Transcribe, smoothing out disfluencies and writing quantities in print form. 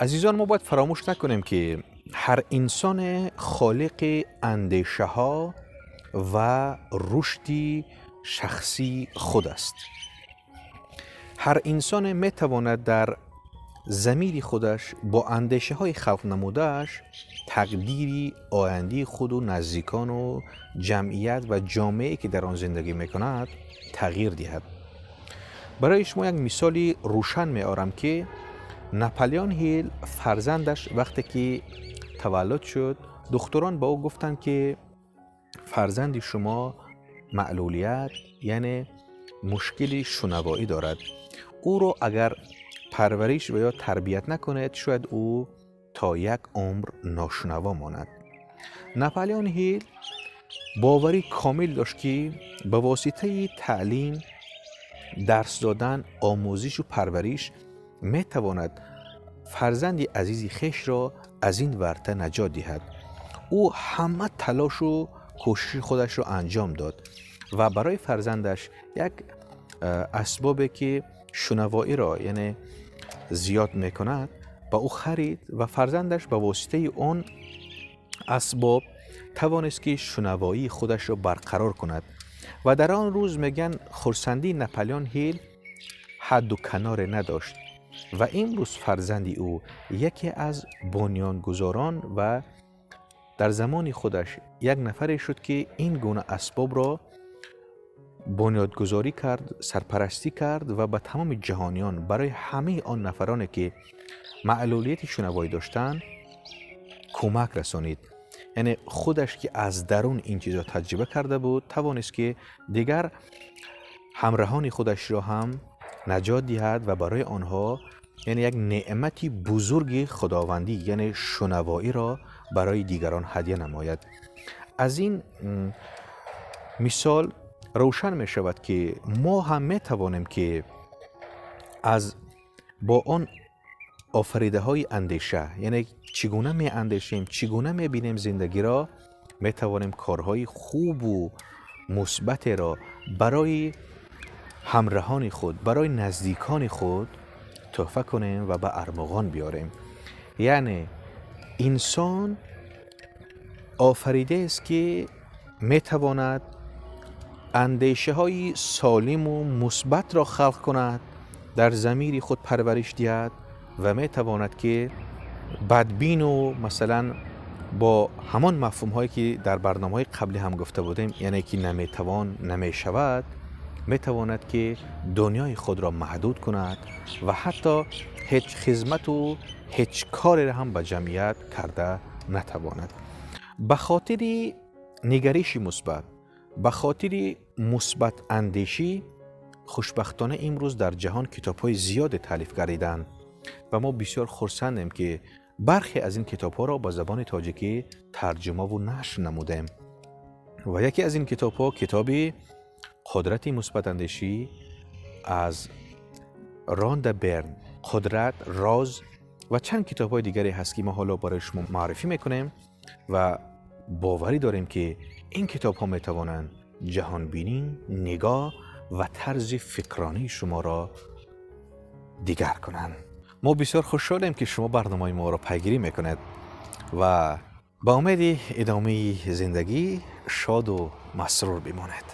Азизон, мо бояд фаромӯш накунем, ки ҳар инсоне холиқи андешаҳо ва рушди шахсии худ аст. Ҳар инсоне метавонад дар замири худаш бо андешаҳои халқ намудааш тақдири ояндаи худу наздикону ҷамъият ва ҷомеае, ки дар он зиндагӣ мекунад, тағйир диҳад. Барои шумо як мисоли рӯшан меорам, ки Наполеон Ҳил фарзандаш вақте ки таваллуд шуд, духтурон ба ӯ гуфтанд, ки фарзанди шумо маълулият, яъне мушкили шунавоӣ дорад. Ӯро агар парвариш ва ё тарбият накунед, шояд ӯ то як умр ношунаво монад. Наполеон Ҳил боварӣ комил дошт, ки ба воситаи таълим, дарс додан, омӯзишу парвариш метавонад фарзанди азизи хешро аз ин варта наҷот диҳад. Ӯ ҳама талошу кӯшиши худашро анҷом дод ва барои фарзандаш як асбобе, ки шунавоиро, яъне, зиёд мекунад, ба ӯ харид ва фарзандаш ба воситаи он асбоб тавонист, ки шунавоии худашро барқарор кунад. Ва дар он рӯз, мегӯянд, хурсандии Наполеон Ҳил ҳадду каноре надошт. Ва имрӯз фарзанди ӯ яке аз бунёнгузорон ва дар замони худаш як нафаре шуд, ки ин гуна асбобро бунёдгузорӣ кард, сарпарастӣ кард ва ба тамоми ҷаҳониён, барои ҳамаи он нафароне, ки маълулияти шунавоӣ доштанд, кӯмак расонид. Яъне худаш, ки аз дарун ин чизро таҷриба карда буд, тавонист, ки дигар ҳамраҳони худашро ҳам наҷот диҳад ва барои онҳо, яъне, як неъмати бузурги худовандӣ, яъне шунавоиро барои дигарон ҳадя намояд. Аз ин мисол равшан мешавад, ки мо ҳам метавонем, ки аз бо он офаридаҳои андеша, яъне чӣ гуна меандешем, чӣ гуна мебинем зиндагиро, метавонем корҳои хубу мусбатеро барои ҳамраҳони худ, барои наздикони худ тӯҳфа кунем ва ба армуғон биёрем. Яъне инсон офаридаест, ки метавонад андешаҳои солиму мусбатро халқ кунад, дар замири худ парвариш диҳад ва метавонад, ки бадбину, масалан, бо ҳамон мафҳумҳое, ки дар барномаҳои қаблӣ ҳам гуфта будем, яъне ки наметавон, намешавад, метавонад, ки дунёи худро маҳдуд кунад ва ҳатто ҳеҷ хизмату ҳеҷ кореро ҳам ба ҷамъият карда натавонад. Ба хотири нигариши мусбат, ба хотири мусбатандешӣ, хушбахтона имрӯз дар ҷаҳон китобҳои зиёде таълиф гардиданд ва мо бисёр хурсандем, ки бархе аз ин китобҳоро ба забони тоҷикӣ тарҷумаву нашр намудем. Ва яке аз ин китобҳо китоби «Қудрати мусбатандешӣ» аз Ронда Берн, «Қудрат», «Роз» ва чанд китобҳои дигаре ҳаст, ки мо ҳоло барои шумо муаррифӣ мекунем ва боварӣ дорем, ки ин китобҳо метавонанд ҷаҳонбинӣ, нигоҳ ва тарзи фикронии шуморо дигар кунанд. Мо бисёр хушҳолем, ки шумо барномаи моро пайгирӣ мекунед ва ба умеди идомаи зиндагӣ шоду масрур бимонед.